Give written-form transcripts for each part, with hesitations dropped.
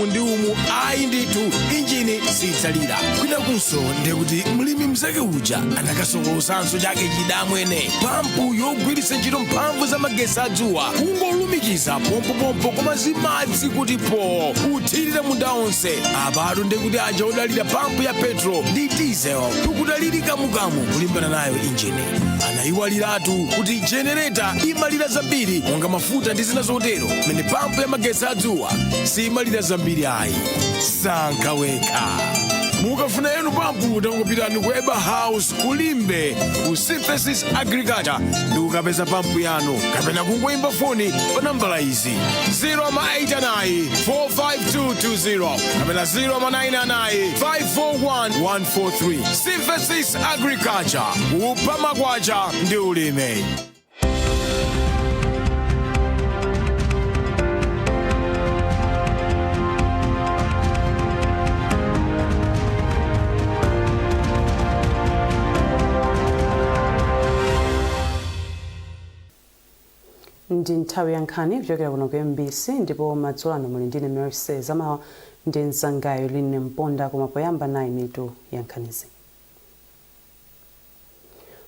umu ndi umu, ayi ndithu, injini sidzalira. Kwinakunso ndiye kuti mlimi mzake uja anakasokolosanso chake chidamwene, pampu yogwiritsa ntchito mphamvu za magetsi adzuwa, kungolumikiza pompopompo, koma zimadzi kuti po uthirira munda onse. Apatu ndiye kuti aja odalira pampu ya petrol ndi diesel tikudaliri kamukamu kulimbana nayo injini. Anayiwaliratu kuti jenereta imalira zambiri monga mafuta ndi zina zotero, mene pampu ya magetsi adzuwa simalira zambiri ayi. Sankha wekha. Mukafuna yenu pampu, tangopitani ku Eba House kulimbe ku Synthesis Agriculture ndi kukapeza pampu yanu, kapena kungoimba foni pa nambala izi: 089 45220 kapena 099 541 143. Synthesis Agriculture, kupha makwacha ndi ulimi. Ndi nthawi ya nkhani kuchokera kuno ku MBC, ndipo madzulo ano muli ndine Mercy Zamawa ndi mzangayo Line Mponda. Koma poyamba, nayi mitu ya nkhanizi.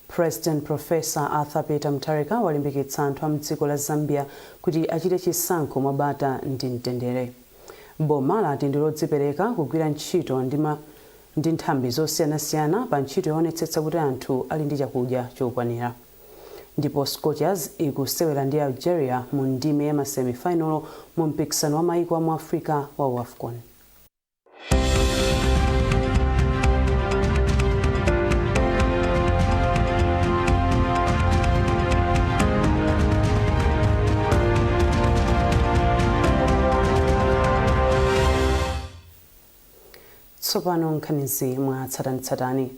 President Professor Arthur Peter Mutharika walimbikitsa anthu a mdziko la Zambia kuti achite chisankho mwabata ndi mtendere. Boma lati ndi lodzipereka kugwira ntchito ndi nthambi zosiyanasiyana pa ntchito yoonetsetsa kuti anthu ali ndi chakudya chokwanira. Ndipo Scorchers ikusewera ndi Algeria mu ndime ya ma semifinal mu mpikisano wa maiko a mu Africa wa WAFCON. Tsopano nkhanizi mwatsatanetsatane.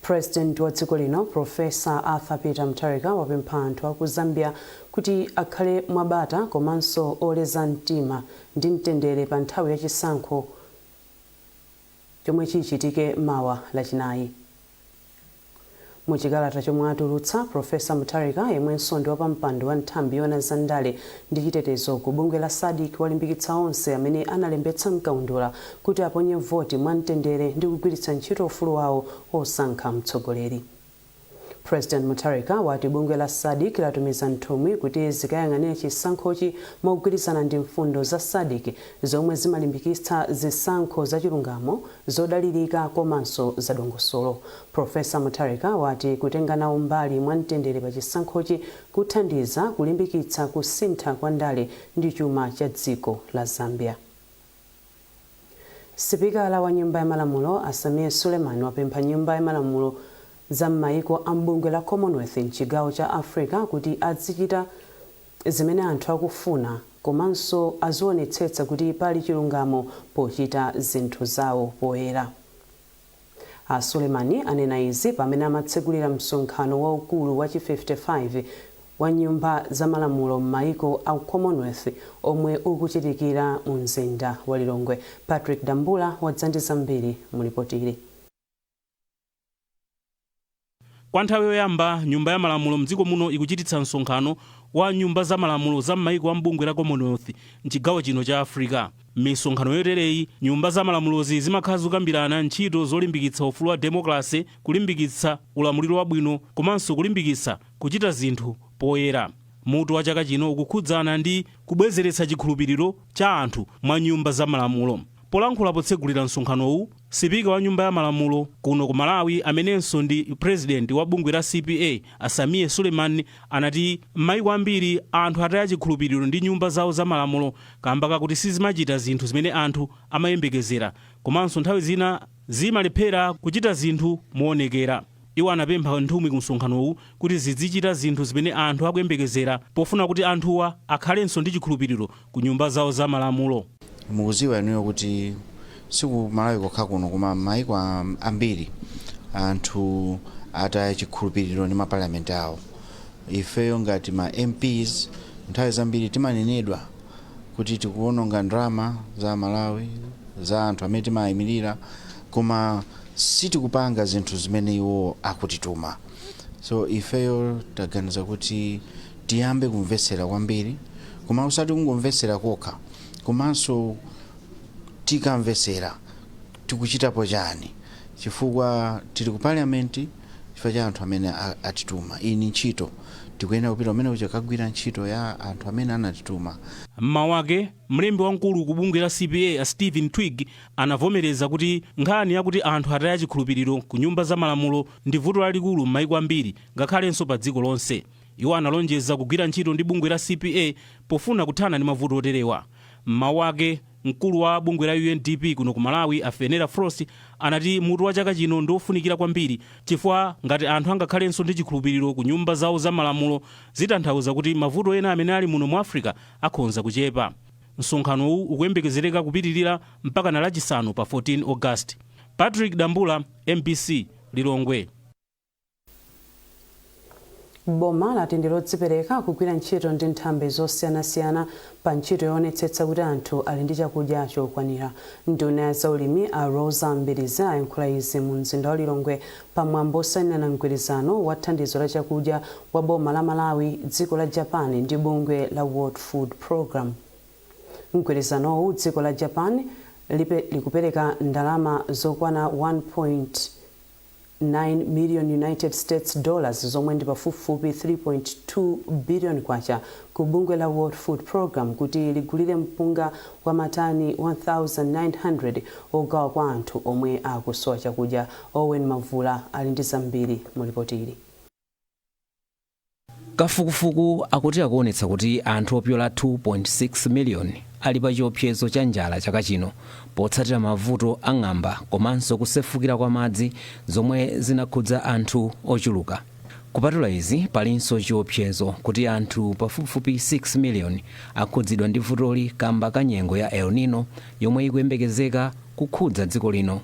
President wa dziko lino Professor Arthur Peter Mutharika wapempha anthu aku Zambia kuti akhale mwabata komanso oleza mtima ndi mtendere pa nthawi ya chisankho chomwe chichitike mawa Lachinayi. Muchikalata chomwe atulutsa, Professor Mutharika, yemwenso ndi wapampando wa nthambi yoona za ndale ndi chitetezo ku bungwe la SADC, walimbikitsa onse amene analembetsa mkaundula kuti aponye voti mwamtendere ndi kugwiritsa ntchito ufulu wawo osankha mtsogoleri. President Mutharika wati bungwe la SADC latumiza nthumwi kuti zikayang'anire chisankhochi mogwirizana ndi mfundo za SADC zomwe zimalimbikitsa zisankho zachilungamo, zodalirika komanso zadongosolo. Professor Mutharika wati kutenga nawo mbali mwamtendere pa chisankhochi kuthandiza kulimbikitsa kusintha kwa ndale ndi chuma cha dziko la Zambia. Sipikala wa Nyumba ya Malamulo a Sameer Suleman wapempha Nyumba ya Malamulo za m'mayiko a m'bungwe la Commonwealth mchigawo cha Africa kuti azichita zimene anthu akufuna komanso azionetsetsa kuti pali chilungamo pochita zinthu zawo poyera. A Suleman anena izi pamene amatsegulira msonkhano waukulu wa chi 55 wa nyumba za malamulo m'mayiko a Commonwealth omwe ukuchitikira mu mzinda wa Lilongwe. Patrick Dambula wadza ndi zambiri mu ripoti ili. Kwa nthawi yoyamba, Nyumba ya Malamulo mdziko muno ikuchititsa msonkhano wa nyumba za malamulo za m'mayiko a m'bungwe la Commonwealth mchigawo chino cha Africa. M'misonkhano yotereyi, nyumba za malamulozi zimakhala zikukambirana ntchito zolimbikitsa ufulu wa demokrase, kulimbikitsa ulamuliro wabwino komanso kulimbikitsa kuchita zinthu poyera. Mutu wa chaka chino ukukhudzana ndi kubwezeretsa chikhulupiriro cha anthu mwa nyumba za malamulo. Polankhula potsegulira msonkhanowu, sipika wa Nyumba ya Malamulo kuno ku Malawi amenenso ndi president wa bungwe la CPA a Sameer Suleman anati m'mayiko ambiri anthu ataya chikhulupiriro ndi nyumba zawo za malamulo kamba kakuti sizimachita zinthu zimene anthu amayembekezera komanso nthawi zina zimalephera kuchita zinthu moonekera. Iwo anapempha nthumwi ku msonkhanowu kuti zidzichita zinthu zimene anthu akuyembekezera pofuna kuti anthuwa akhalenso ndi chikhulupiriro ku nyumba zawo za malamulo. Mukuziwa inuyo kuti siku Malawi kokha kuno, koma maiko ambiri anthu ataya chikhulupiriro ndi mapalamenti awo. Ifeyo ngati ma MPs nthawi zambiri timanenedwa kuti tikuononga ndalama za Malawi, za anthu amene timayimirira, koma sitikupanga zinthu zimene iwo akutituma. So ifeyo taganiza kuti tiyambe kumvetsera kwambiri, koma usati kungomvetsera kokha, komanso Tikamvesera, tikuchitapo chani? Chifukwa tili ku parliament chifukwa cha anthu amene atituma. Iyi ni ntchito, tikuyenera kupita umene uja kagwira ntchito ya anthu amene anatituma. Mmawu ake, mlembi wamkulu ku bungwe la CPA a Stephen Twigg anavomereza kuti nkhani yakuti anthu ataya chikhulupiriro ku nyumba za malamulo ndi vuto lalikulu m'maiko ambiri, ngakhalenso pa dziko lonse. Iwo analonjeza kugwira ntchito ndi bungwe la CPA pofuna kuthana ndi mavuto oterewa. Mmawu ake, mkulu wa bungwe la UNDP kuno ku Malawi a Fenera Frost anati mutu wa chaka chino ndi ofunikira kwambiri, chifukwa ngati anthu angakhalenso ndi chikhulupiriro ku nyumba zawo za malamulo, zitanthauza kuti mavuto ena amene ali muno mu Africa akhonza kuchepa. Msonkhanowu ukuyembekezereka kupitirira mpaka na Lachisanu pa 14 August. Patrick Dambula, MBC, Lilongwe. Boma lati ndi lodzipereka kugwira ntchito ndi nthambi zosiyanasiyana pa ntchito yoonetsetsa kuti anthu ali ndi chakudya chokwanira. Nduna ya zaulimi a Rosa Mbilizi ayankhula izi mu mzinda wa Lilongwe pamwambo osayinirana mgwirizano wa thandizo la chakudya wa boma la Malawi, dziko la Japan ndi bungwe la World Food Program. Mgwirizanowu, dziko la Japan likupereka ndalama zokwana 1.9 million United States dollars, zomwe ndi pafupifupi 3.2 billion kwacha, ku bungwe la World Food Program kuti ligulire mpunga wa matani 1900 ogawa kwa anthu omwe akusowa chakudya. Owen Mavula ali ndi zambiri mu ripoti ili. Kafukufuku akuti akuonetsa kuti anthu opyola 2.6 miliyoni ali pa chiopsezo cha njala chaka chino, potsatira mavuto ang'amba komanso kusefukira kwa madzi zomwe zinakhudza anthu ochuluka. Kupatula izi, palinso chiopsezo kuti anthu pafupifupi 6 miliyoni akhudzidwa ndi vutoli kamba ka nyengo ya El Nino yomwe ikuyembekezeka kukhudza dziko lino.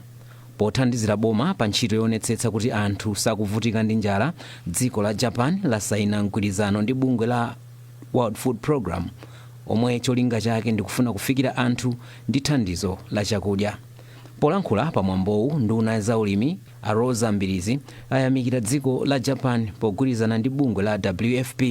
Pothandizira boma pa ntchito yoonetsetsa kuti anthu sakuvutika ndi njala, dziko la Japan lasayina mgwirizano ndi bungwe la World Food Program, omwe cholinga chake ndikufuna kufikira anthu ndi thandizo la chakudya. Polankhula pamwambowu, nduna ya zaulimi a Rosa Mbilizi ayamikira dziko la Japan pogwirizana ndi bungwe la WFP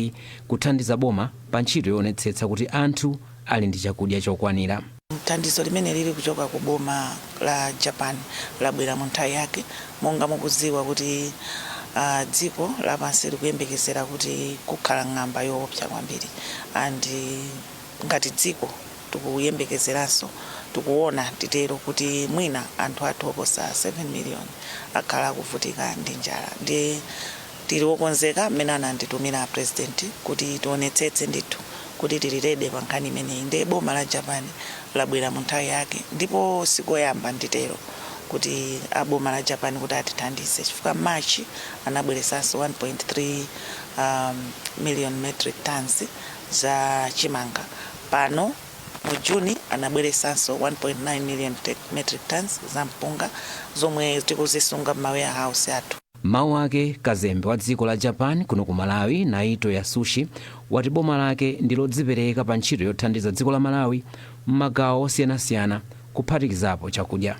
kuthandiza boma pa ntchito yoonetsetsa kuti anthu ali ndi chakudya chokwanira. Thandizo limene lili kuchoka ku boma la Japan labwera mu nthawi yake. Monga mukudziwa kuti dziko lapansi likuyembekezera kuti kukhala ng'amba yoopsa kwambiri, and ngati dziko tikuyembekezeranso, tikuona titero kuti mwina anthu athu oposa 7 million akhala akuvutika ndi njala. Ndi tili wokonzeka mmene ananditumira President kuti tionetsetse ndithu kuti tili ready pa nkhani imeneyi. Ndi boma la Japan labwera mu nthawi yake, ndipo sikoyamba nditero kuti aboma la Japan kuti atithandize, chifukwa March anabweresanso 1.3 million metric tons za chimanga. Pano mu Juni anabweresanso 1.9 million metric tons za mpunga zomwe tikuzisunga m'ma warehouse athu. Mawu ake, kazembe wa dziko la Japan kuno ku Malawi Naito Yasushi wati boma lake ndi lodzipereka pa ntchito yothandiza dziko la Malawi m'magawo osiyanasiyana, kuphatikizapo chakudya.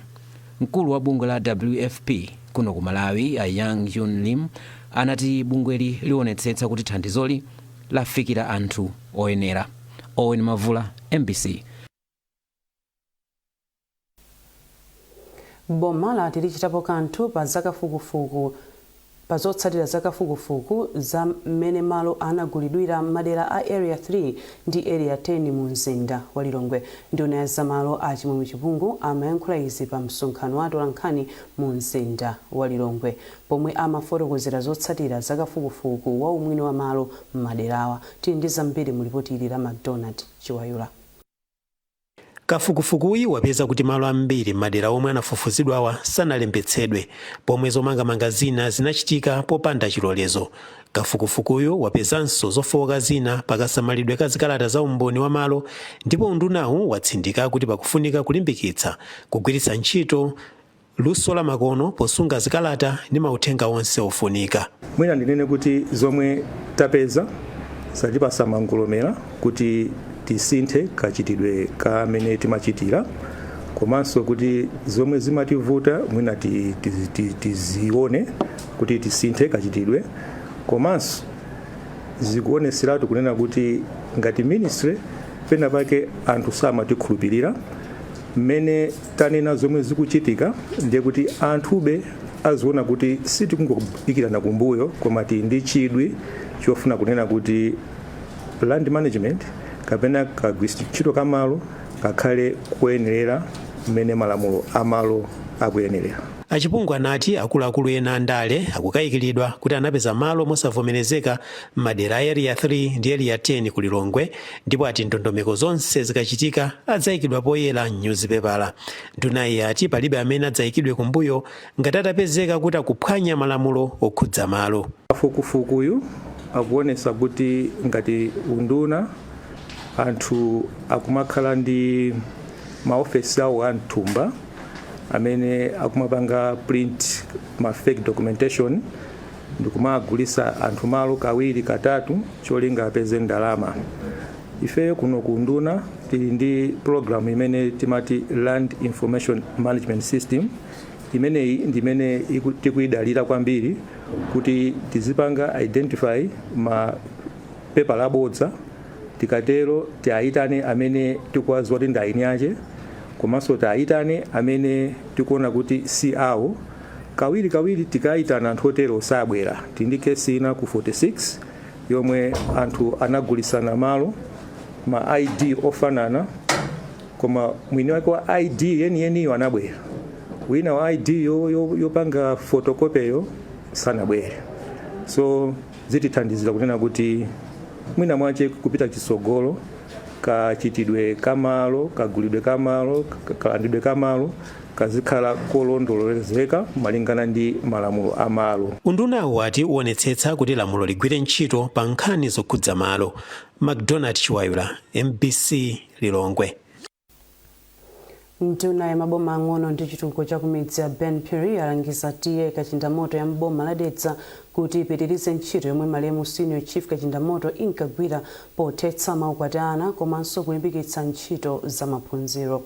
Mkulu wa bungwe la WFP kuno ku Malawi a Yang Jun Lim anati bungweli lionetsetsa kuti thandizoli lafikira anthu oyenera. Owen Mavula, MBC. Boma lati lichitapo kanthu pa zakafukufuku, pa zotsatira zakafukufuku za mmene malo anagulidwira madera a Area 3 ndi Area 10 mu mzinda wa Lilongwe. Nduna ya zamalo a Chimwemwe Chipungu amayankhula izi pa msonkhano wa atolankhani mu mzinda wa Lilongwe, pomwe amafotokozera zotsatira zakafukufuku wa umwini wa malo m'maderawa. Tili ndi zambiri mu ripoti ili la McDonald Chiwayula. Kafukufukuyi wapeza kuti malo ambiri m'madera omwe anafufuzidwawa sanalembetsedwe, pomwe zomangamanga zina zinachitika popanda chilolezo. Kafukufukuyu wapezanso zofowoka zina pakasamalidwe ka zikalata za umboni wa malo, ndipo undunawu watsindika kuti pakufunika kulimbikitsa kugwiritsa ntchito luso la makono posunga zikalata ndi mauthenga onse ofunika. Mwina ndinene kuti zomwe tapeza zatipasa mangolomera kuti tisinthe kachitidwe kamene timachitira, komanso kuti zomwe zimativuta mwina tizione kuti tisinthe kachitidwe, komanso zikuoneseratu kunena kuti ngati ministry pena pake anthu samatikhulupirira. Mmene tanena zomwe zikuchitika, ndiye kuti anthube aziona kuti sitikungobikirana kumbuyo, koma tili ndi chidwi chofuna kunena kuti land management kapena kagwiritsidwe ntchito kamalo kakhale kuyenerera mmene malamulo amalo akuyenerera. Achipungu anati akuluakulu ena andale akukayikiridwa kuti anapeza malo mosavomerezeka m'madera a Area 3 ndi Area 10 ku Lilongwe, ndipo ati ndondomeko zonse zikachitika adzayikidwa poyera m'nyuzipepala. Ndunayi ati palibe amene adzayikidwe kumbuyo ngati atapezeka kuti akuphwanya malamulo okhudza malo. Kafukufukuyu akuonesa kuti ngati unduna anthu akumakhala ndi maofesi awo a mthumba amene akumapanga print ma fake documentation ndikumagulisa anthu malo kawiri, katatu, cholinga apeze ndalama. Ifeyo kuno ku unduna tili ndi program imene timati Land Information Management System. Imeneyi ndi imene tikuyidalira kwambiri kuti tizipanga identify ma pepala abodza. Tikatero tiayitane amene tikuwadziwa kuti ndi eni ache, komanso tiayitane amene tikuona kuti si awo. Kawiri kawiri tikayitana anthu otero sabwera. Tili ndi kesi ina ku 46 yomwe anthu anagulisana malo, ma ID ofanana, koma mwini wake wa ID yeniyeniyo anabwera, wina wa ID yopanga photocopy yo sanabwere. So zitithandizira kunena kuti mwina mwache kupita chitsogolo kachitidwe kamalo, kagulidwe kamalo, kalandidwe kamalo kazikhala kolondolozeka malingana ndi malamulo amalo. Undunawu wati uonetsetsa kuti lamulo ligwire ntchito pa nkhani zokhudza malo. McDonald Chiwayula, MBC, Lilongwe. Nduna ya maboma ang'ono ndi chitukuko cha kumidzi ya Ben Phiri alangiza T/A Kachindamoto ya mboma la Dedza kuti ipitirize ntchito yomwe malemu Senior Chief Kachindamoto inkagwira pothetsa maukwati ana komanso kulimbikitsa ntchito za maphunziro.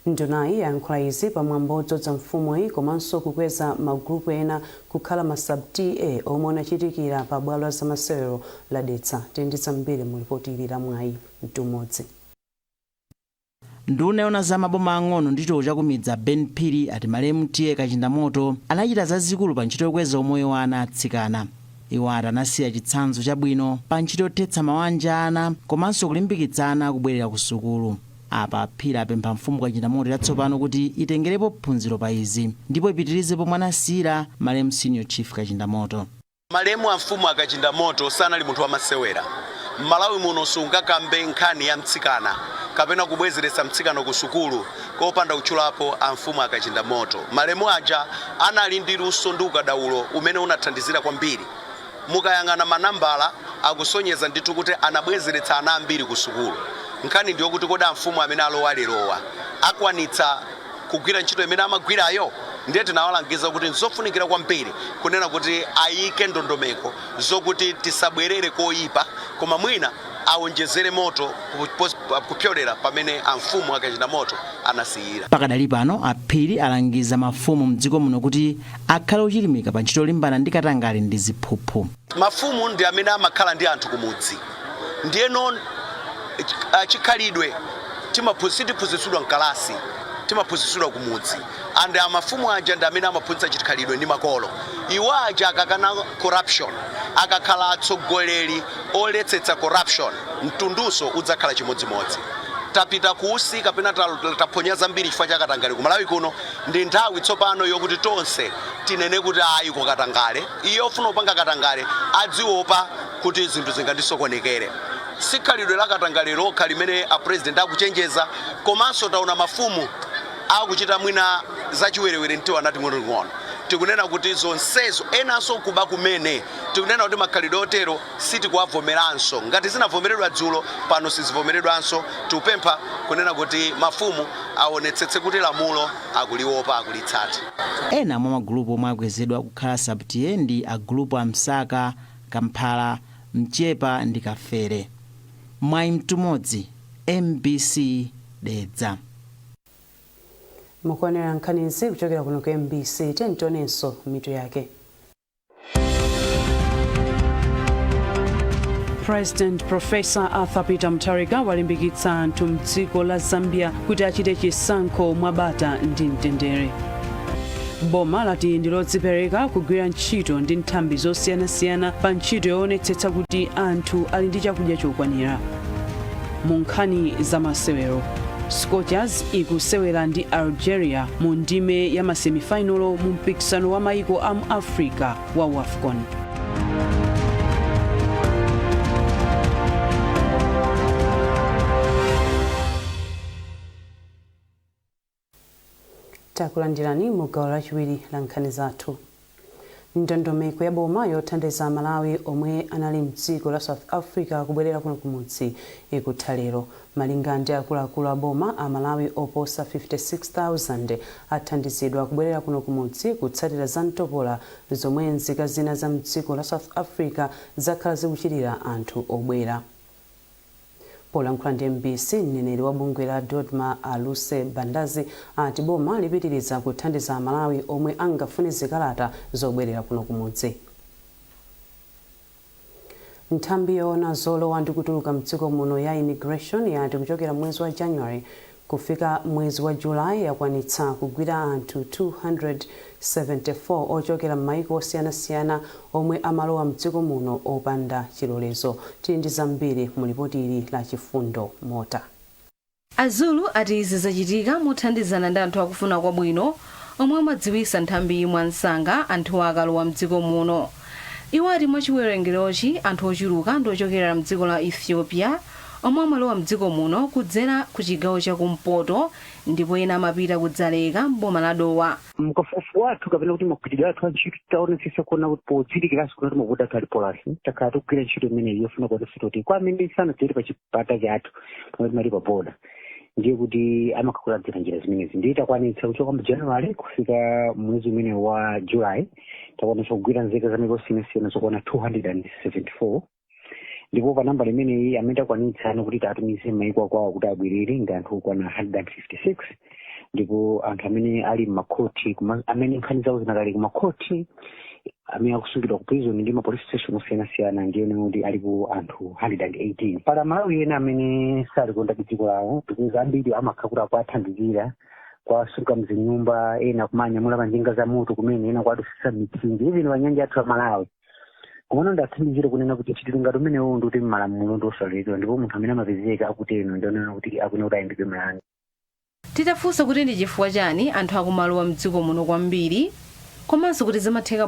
Ndunayi yayankhula izi pamwambo odzodza mfumuyi komanso kukweza magulupu ena kukhala ma sub TA omwe unachitikira pa bwalo la zamasewero la Dedza. Tili ndi zambiri mu ripoti ili la Mwayi Mtumodzi. Nduna yona za maboma ang'ono ndi chitukuko chakumidzi Ben Phiri ati malemu T/A Kachindamoto anachita zazikulu pa ntchito yokweza umoyo wa ana atsikana. Iwo ati anasiya chitsanzo chabwino pa ntchito yothetsa mawanja ana komanso kulimbikitsa ana kubwerera ku sukulu. Apa Phiri apempha mfumu Kachindamoto yatsopano kuti itengerepo phunziro pa izi ndipo ipitirize pomwe anasiyira malemu Senior Chief Kachindamoto. Malemu a mfumu Akachindamoto sanali munthu wamasewera. M'Malawi muno sungakambe nkhani ya mtsikana kapena kubwezeretsa mtsikana ku sukulu kopanda kutchulapo a mfumu Akachindamoto. Malemu aja anali ndi luso ndi ukadaulo umene unathandizira kwambiri. Mukayang'ana manambala akusonyeza ndithu kuti anabwezeretsa ana ambiri ku sukulu. Nkhani ndiyokuti kodi amfumu amene alowa lerowa akwanitsa kugwira ntchito imene amagwirayo? Ndiye tinawalangiza kuti nzofunikira kwambiri kunena kuti ayike ndondomeko zokuti tisabwerere koyipa, koma mwina awonjezere moto kupyolera pamene amfumu Akachindamoto anasiyira. Pakadali pano Aphiri alangiza mafumu mdziko muno kuti akhale ochilimika pa ntchito yolimbana ndi katangale ndi ziphuphu. Mafumu ndi amene amakhala ndi anthu kumudzi, ndiyeno chikhalidwe sitiphunzitsidwa mkalasi, timaphunzitsidwa kumudzi, and amafumu aja ndi amene amaphunzitsa chikhalidwe ndi makolo. Iwo aja akakana corruption, akakhala atsogoleri oletsetsa corruption, mtundunso udzakhala chimodzimodzi. Tapita kusi kapena taphonya zambiri chifukwa cha katangale ku Malawi kuno. Ndi nthawi tsopano yokuti tonse tinene kuti ayi kwa katangale. Iye ofuna kupanga katangale adziopa kuti zinthu zingandisokonekere. Si khalidwe la katangale lokha limene a president akuchenjeza, komanso taona mafumu akuchita mwina zachiwerewere ndi tiwana ting'onoting'ono. Tikunena kuti zonsezo, enanso kuba kumene, tikunena kuti makhalidwe otero sitikuwavomeranso. Ngati zinavomeredwa dzulo, pano sizivomeredwanso. Tikupempha kunena kuti mafumu aonetsetse kuti lamulo akuliopa, akulitsata. Ena mwa magulupu omwe akwezedwa kukhala sub-TA ndi agulupu a Msaka, Kamphala, Mchepa ndi Kafere. Mwayi Mtumodzi, MBC, Dedza. Mukuonera nkhanizi kuchokera kuno ku MBC. Tionenso mitu yake. President Professor Arthur Peter Mutharika walimbikitsa anthu mdziko la Zambia kuti achite chisankho mwabata ndi mtendere. Boma lati ndi lodzipereka kugwira ntchito ndi nthambi zosiyanasiyana pa ntchito yoonetsetsa kuti anthu ali ndi chakudya chokwanira. Mu nkhani za masewero, Scorchers ikusewera ndi Algeria mu ndime ya masemifinalo mu mpikisano wa maiko a mu Africa wa WAFCON. Takulandirani mu gawo lachiwiri la nkhani zathu. Ndondomeko ya boma yothandiza Amalawi omwe anali mdziko la South Africa kubwerera kuno kumudzi ikutha lero. Malinga ndi akuluakulu a boma, Amalawi oposa 56,000 athandizidwa kubwerera kuno kumudzi kutsatira za mtopola zomwe nzika zina za mdziko la South Africa zakhala zikuchitira anthu obwera. Polankhula ndi mbc, mneneri wa bungwe la DoDMA a Lucy Bandazi ati boma lipitiriza kuthandiza Amalawi omwe angafune zikalata zobwerera kuno kumudzi. Nthambi yoona zolowa ndi kutuluka mdziko muno ya Immigration yati kuchokera mwezi wa January kufika mwezi wa July yakwanitsa kugwira anthu 274 ochokera m'maiko osiyanasiyana omwe amalowa mdziko muno opanda chilolezo. Tili ndi zambiri mu lipoti ili la Chifundo Mota. A Zulu ati izi zachitika mothandizana ndi anthu akufuna kwabwino omwe amadziwitsa nthambiyi mwansanga anthuwa akalowa mdziko muno. Iwo ati mwa chiwerengerochi anthu ochuluka ndi ochokera mdziko la Ethiopia omwe amalowa mdziko muno kudzera ku chigawo cha kumpoto ndipo ena amapita ku Dzaleka m'boma la Dowa. Mkafukufuku wathu kapena kuti magwiridwe athu a ntchito, taonetsetsa kuona kuti podzindikiraso kuti maboda athu ali porous, takhala tikugwira ntchito imeneyi yofuna kuonetsetsa kuti kwa amene sanadzere pa chipata chathu pamene timati pa boda, ndiye kuti amakhala adzera njira zimenezi. Ndiye takwanitsa kuchoka mu January kufika mwezi umene wa July, takwanitsa kugwira nzika za maiko osiyanasiyana zokwana 274, ndipo pa nambala imeneyi amene takwanitsa kuti tiatumize maiko akwawo kuti abwerere ndi anthu okwana 156, ndipo anthu amene ali mmakhoti, amene nkhani zawo zinakali kumakhoti, amene akusungidwa ku prison ndi ma police station osiyanasiyana, ndiye kuti alipo anthu 118. Pali Amalawi ena amene salikonda dziko lawo, because ambiri amakhala kuti akuwathandizira kuwasunga mzinyumba, ena kumanyamula pa njinga za moto kumene, ena kuwadusitsa mitsinje, even pa nyanja yathu ya Malawi. Komano ndatsimikizira kunena kuti mchitidwe ngati umenewo ndi kuti mmalamulo ndi osaloledwa, ndipo munthu amene amapezeka akutero ndionena kuti akuyenera kuti ayimbidwe mlandu. Titafunsa kuti ndi chifukwa chani anthu akumalowa mdziko muno kwambiri komanso kuti zimatheka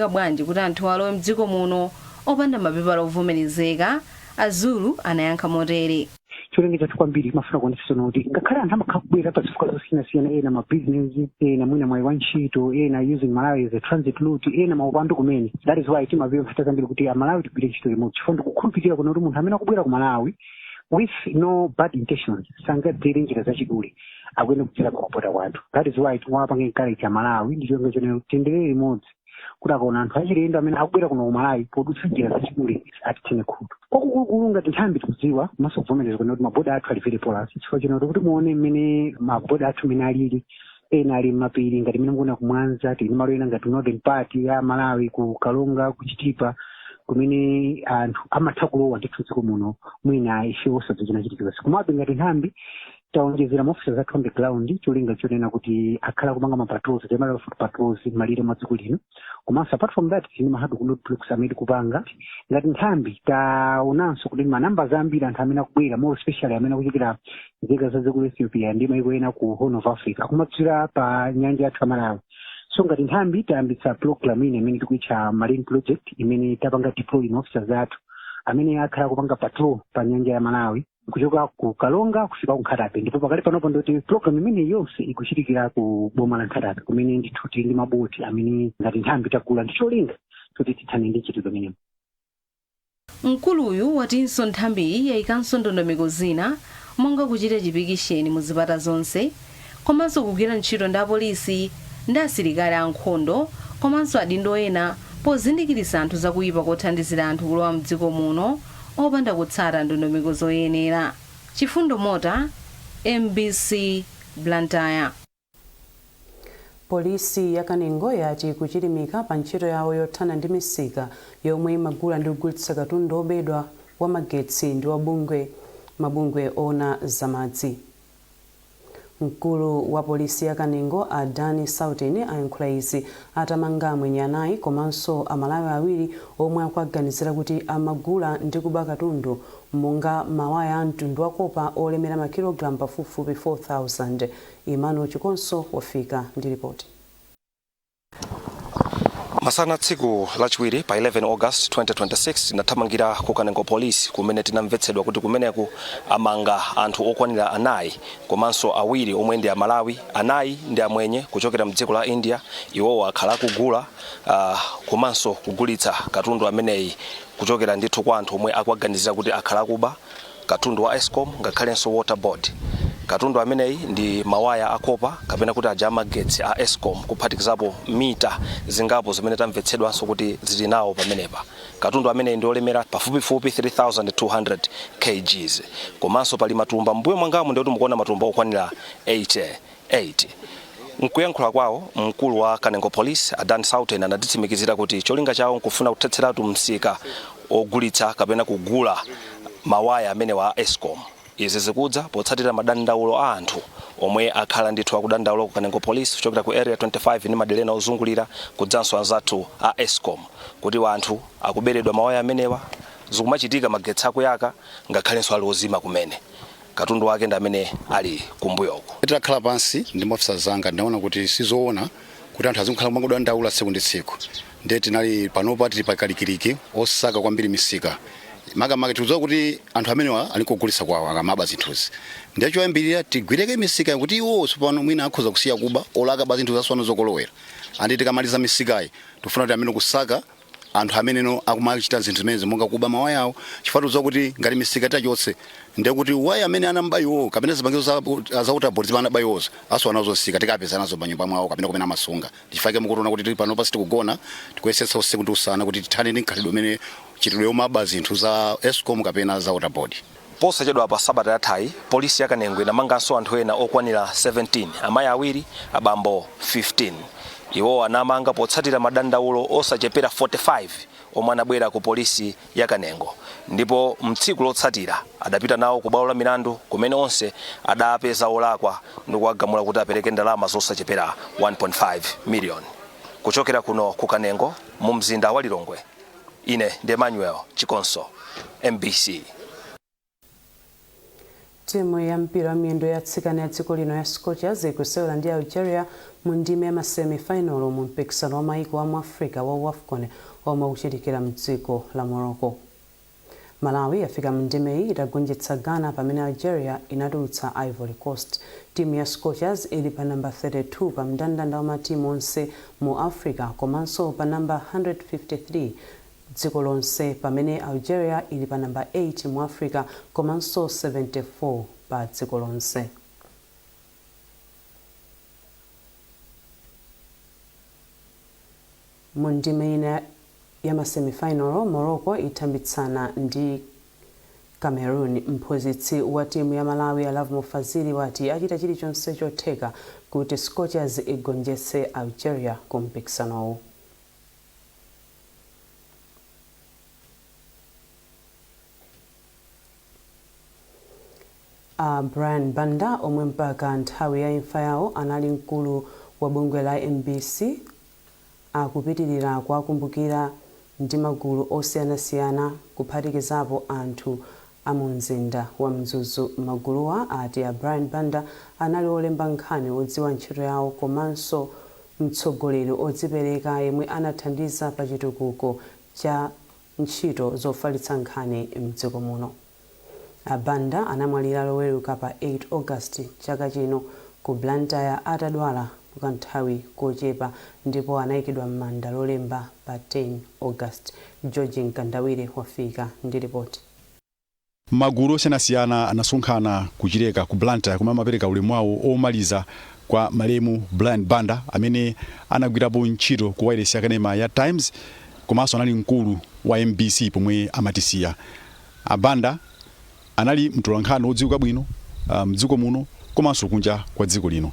bwanji kuti anthu alowe mdziko muno opanda mapepala ovomerezeka, a Zulu anayankha motere. Cholinga chathu kwambiri timafuna kuonetsetsa kuti ngakhale anthu amakhala kubwera pa zifukwa zosiyanasiyana, ena mabizinesi, ena mwina mwayi wa ntchito, ena using Malawi as a transit route, ena maupandu kumene. That is why timapempha nthawi zambiri kuti Amalawi tigwire ntchito limodzi, chifukwa ndikukhulupirira kuno kuti munthu amene akubwera ku Malawi with no bad intentions sangadzere njira zachidule, akuyenera kudzera kumaboda kwathu. That is why timawapanga encourage Amalawi ndi cholinga chonena kuti tiyendere limodzi, kuti akaona anthu achilendo amene akubwera kuno ku Malawi podutsa njira zachidule atitsine khutu. Kwakukulukulu ngati nthambi tikudziwa komanso kuvomereza kunena kuti maboda athu ali very porous, chifukwa chonena kuti muone mmene maboda athu mmene alili, ena ali m'mapiri ngati mmene mukuona ku Mwanza, tili ndi malo ena ngati northern part ya Malawi, ku Karonga, ku Chitipa, kumene anthu amatha kulowa ndithu dziko muno mwina ife osadziwa china chilichonse. Komabe ngati nthambi taonjezera ma officers athu on the ground, cholinga chonena kuti akhala kupanga ma patrols, timati foot patrols, m'malire mwa dziko lino. Komanso apart from that tili ma hard roadblocks amene tikupanga. Ngati nthambi taonanso kuti ma numbers ambiri anthu amene akubwera, more especially amene akuchokera nzika za dziko la Ethiopia ndi maiko ena ku Horn of Africa, akumadzera pa nyanja yathu ya Malawi. So ngati nthambi tayambitsa program ina imene tikuitcha Marine Project, imene tapanga deploy ma officers athu amene akhala kupanga patrol pa nyanja ya Malawi kuchoka ku Karonga kufika ku Nkhata Bay. Ndipo pakali panopo ndoti program imene yonse ikuchitikira ku boma la Nkhata Bay, kumene ndithu tili ndi maboti amene ngati nthambi tagula ndi cholinga choti tithane ndi mchitidwe umenewu. Mkuluyu watinso nthambiyi yayikanso ndondomeko zina monga kuchita chipikisheni mu zipata zonse komanso kugwira ntchito ndi apolisi ndi asilikali ankhondo komanso adindo ena pozindikiritsa anthu zakuyipa kothandizira anthu kulowa mdziko muno opanda kutsata ndondomeko zoyenera. Chifundo Mota, mbc, Blantyre. Polisi ya Kanengo yati kuchilimika pa ntchito yawo yothana ndi misika yomwe imagula ndi kugulitsa katundu obedwa wa magetsi ndi wabungwe mabungwe ona zamadzi. Mkulu wa polisi ya Kanengo a Dani Sautin ayankhula izi atamanga amwenye anayi komanso Amalawi awiri omwe akuaganizira kuti amagula ndi kuba katundu monga mawaya a mtundu wa kopa olemera makilogalamu pafupifupi 4000. Emmanuel Chikonso wafika ndi ripoti. Masana tsiku lachiwiri pa 11 August 2026, tinathamangira ku Kanengo Police kumene tinamvetsedwa kuti kumeneku amanga anthu okwanira anayi komanso awiri omwe ndi Amalawi, anayi ndi amwenye kuchokera mdziko la India. Iwowo akhala akugula komanso kugulitsa katundu ameneyi kuchokera ndithu kwa anthu omwe akuaganizira kuti akhala akuba katundu wa Escom ngakhalenso Water Board. Katundu ameneyi ndi mawaya akopa kapena kuti aja amagetsi a Escom, kuphatikizapo mita zingapo zimene tamvetsedwanso kuti zili nawo pamenepa. Katundu ameneyi ndi olemera pafupifupi 3200 kgs, komanso pali matumba mbuyo mwangamu, ndikuti mukuona matumba okwanira 88. Mkuyankhula kwawo, mkulu wa Kanengo Police Adan Sauten anatitsimikizira kuti cholinga chawo nkufuna kuthetseratu msika ogulitsa kapena kugula mawaya amene wa Escom. Izi zikudza potsatira madandaulo a anthu omwe akhala ndithu akudandaula ku Kanengo Police kuchokera ku Area 25 ndi madera ena ozungulira, kudzanso anzathu a Escom, kuti anthu akuberedwa mawaya amenewa. Zikumachitika magetsi akuyaka ngakhalenso ali ozima kumene. Katundu wake ndi amene ali kumbuyoko. Titakhala pansi ndi maofisa zanga, ndinaona kuti sizoona kuti anthu azikhala kumangodandaula tsiku ndi tsiku. Ndiye tinali panopa tili pakalikiliki osaka kwambiri misika, makamaka tikudziwa kuti anthu amenewa ali kugulitsa kwawo akamaba zinthuzi. Ndiye choyambirira tigwireke misika kuti iwo tsopano mwina akhoza kusiya kuba olakaba zinthu zaswano zokolowera. Andi tikamaliza misikayi, tifuna kuti amene kusaka anthu ameneno akumachita zinthu zimenezi monga kuba mawayawo, chifukwa tikudziwa kuti ngati misika tachotse, ndiye kuti waya amene anamba iwo kapena zipangizo za Water Board zimene anaba iwozo aso anazosika tikapeza nazo panyumba mwawo kapena kumene amasunga. Chifukwa mukuona kuti tili panopa sitikugona, tikuyesetsa usiku ndi usana kuti tithane ndi mkhalidwe umene chitidwe yomaba zinthu za Escom kapena za Water Board. Posachedwa pa sabata yathayi, polisi ya Kanengo inamanganso anthu ena okwanira 17, amayi awiri, abambo 15. Iwo anamanga potsatira madandaulo osachepera 45 omwe anabwera ku polisi ya Kanengo, ndipo mtsiku lotsatira adapita nawo ku bwalo la milandu kumene onse adapeza olakwa ndi kuwagamula kuti apereke ndalama zosachepera 1.5 million. Kuchokera kuno ku Kanengo mu mzinda wa Lilongwe, ine ndi Emmanuel Chikonso, MBC. Timu ya mpira wa miyendo ya atsikana ya dziko lino ya Scorchers ikusewera ndi Algeria mu ndime ya masemifinal mu mpikisano wa maiko amu Africa wa WAFCON omwe ukuchitikira mdziko la Morocco. Malawi yafika mu ndimeyi itagonjetsa Ghana, pamene Algeria inatulutsa Ivory Coast. Timu ya Scorchers ili pa namba 32 pa mndandanda wa matimu onse mu Africa komanso pa namba 153 dziko lonse, pamene Algeria ili pa namba 8 mu Africa komanso 74 pa dziko lonse. Mu ndime ina ya masemifinal, Morocco ithambitsana ndi Cameroon. Mphunzitsi wa timu ya Malawi a Lovemore Fazili wati achita chilichonse chotheka kuti Scorchers igonjetse Algeria ku mpikisanowu. A Brian Banda, omwe mpaka nthawi ya imfa yawo anali mkulu wa bungwe la MBC, akupitirira kuwakumbukira ndi magulu osiyanasiyana kuphatikizapo anthu a mu mzinda wa Mzuzu. Maguluwa ati a Brian Banda anali olemba nkhani odziwa ntchito yawo komanso mtsogoleri odzipereka yemwe anathandiza pa chitukuko cha ntchito zofalitsa nkhani mdziko muno. A Banda anamwalira Loweruka pa 8 August chaka chino ku Blantyre atadwala kanthawi kochepa, ndipo anayikidwa m'manda Lolemba pa 10 August. George Mkandawire wafika ndi ripoti. Magulu osiyanasiyana anasonkhana kuchileka ku Blantyre kumene amapereka ulemu wawo omaliza kwa malemu Brian Banda, amene anagwirapo ntchito ku wireless yakanema ya Times komanso anali mkulu wa MBC pomwe amatisiya. A Banda anali mtolankhani wodziwika bwino mdziko muno komanso kunja kwa dziko lino.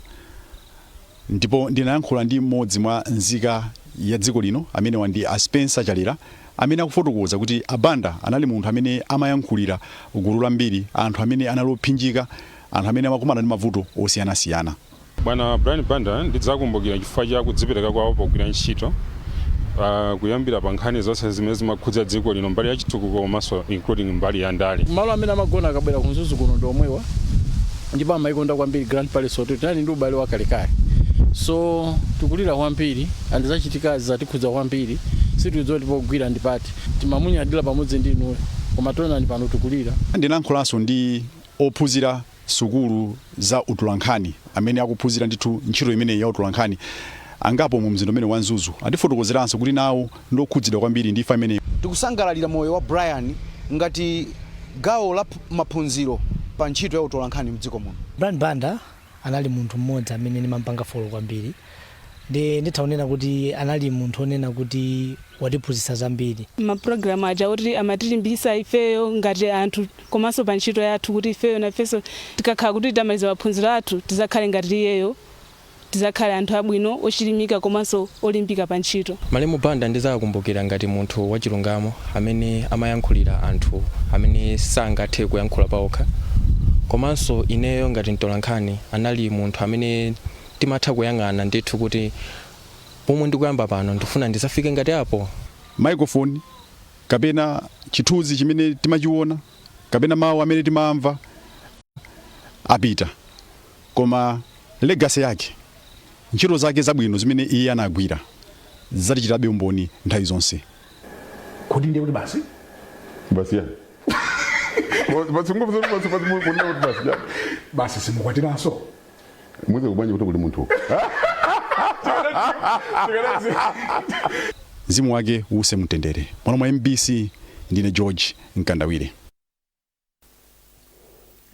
Ndipo ndinayankhula ndi mmodzi mwa nzika ya dziko lino, amene ndi a Spencer Chalera, amene akufotokoza kuti abanda anali munthu amene amayankhulira gulu lambiri, anthu amene anali opsinjika, anthu amene amakumana ndi mavuto osiyanasiyana. Bwana Brian Banda ndidzakumbukira chifukwa cha kudzipereka kwawo pogwira ntchito, kuyambira pa nkhani zonse zimene zimakhudza dziko lino, mbali ya chitukuko komanso including mbali ya ndale. Malo amene amagona akabwera ku Mzuzu kuno ndi omwewa, ndipo amayikonda kwambiri Grand Palace Hotel. Tinali ndi ubale wakalekale, so tikulira kwambiri. Andizachitikazi zatikhudza kwambiri, sitidziwa kuti pogwira ndipati. Timamunyadira pamodzi ndi inuyo, koma tionani pano tikulira. Ndinayankhulanso ndi ophunzira sukulu za utolankhani amene akuphunzira ndithu ntchito imeneyi ya utolankhani angapo mu mzinda umene wa Mzuzu. Atifotokozeranso kuti nawo ndokhudzidwa kwambiri ndi imfa imeneyi. Tikusangalalira moyo wa Brian ngati gawo la maphunziro pa ntchito ya utolankhani mdziko muno. Brian Banda anali munthu mmodzi amene ndimampanga follow kwambiri, ndi nditha kunena kuti anali munthu onena kuti watiphunzitsa zambiri. Mapulogalamu aja kuti amatilimbikitsa ifeyo ngati anthu komanso pa ntchito yathu, kuti ifeyo nafenso tikakhala kuti tamaliza maphunziro athu tizakhale ngati iyeyo, tizakhale anthu abwino, ochilimika komanso olimbika pa ntchito. Malemu Banda ndizakumbukira ngati munthu wachilungamo amene amayankhulira anthu amene sangathe kuyankhula paokha, komanso ineyo ngati mtolankhani anali munthu amene timatha kuyang'ana ndithu kuti pomwe ndikuyamba pano ndifuna ndisafike ngati apo. Microphone kapena chithunzi chimene timachiona kapena mawu amene timamva apita, koma legacy yake, ntchito zake zabwino zimene iye anagwira, zatichitabe umboni nthawi zonse. Kodi ndiye kuti basi? Basi yani? Basi basi basi basi basi yani? Basi simukwatiranso? Muze kubanja kuti kuli munthu. Mzimu wake uuse mtendere. Mwana mwa MBC, ndine George Mkandawire.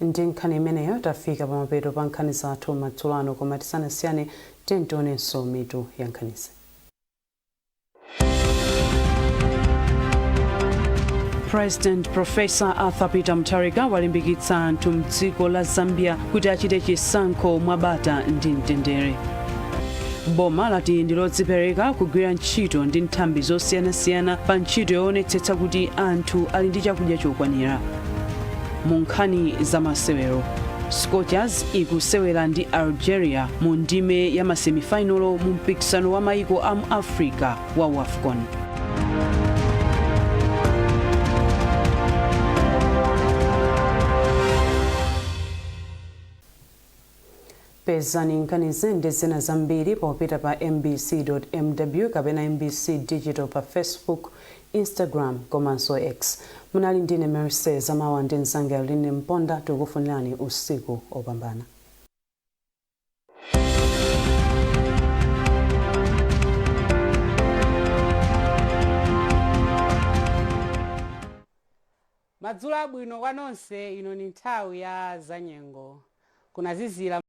Ndi nkhani imeneyo tafika pamapeto pa nkhani zathu madzulo ano, koma tisanasiyane tionenso mitu ya nkhanizi. President Professor Arthur Peter Mutharika walimbikitsa anthu mdziko la Zambia kuti achite chisankho mwabata ndi mtendere. Boma lati ndi lodzipereka kugwira ntchito ndi nthambi zosiyanasiyana pa ntchito yoonetsetsa kuti anthu ali ndi chakudya chokwanira. Mu nkhani za masewero, Scorchers ikusewera ndi Algeria mu ndime ya masemifinalo mu mpikisano wa maiko a mu Africa wa WAFCON. Pezani nkhanizi ndi zina zambiri popita pa mbc.mw kapena MBC Digital pa Facebook, Instagram komanso X. Munali ndine Mercy Zamawa ndi mzanga Eline Mponda, tikufunirani usiku opambana. Madzulo abwino kwa nonse. Ino ni nthawi ya zanyengo. Kunazizira.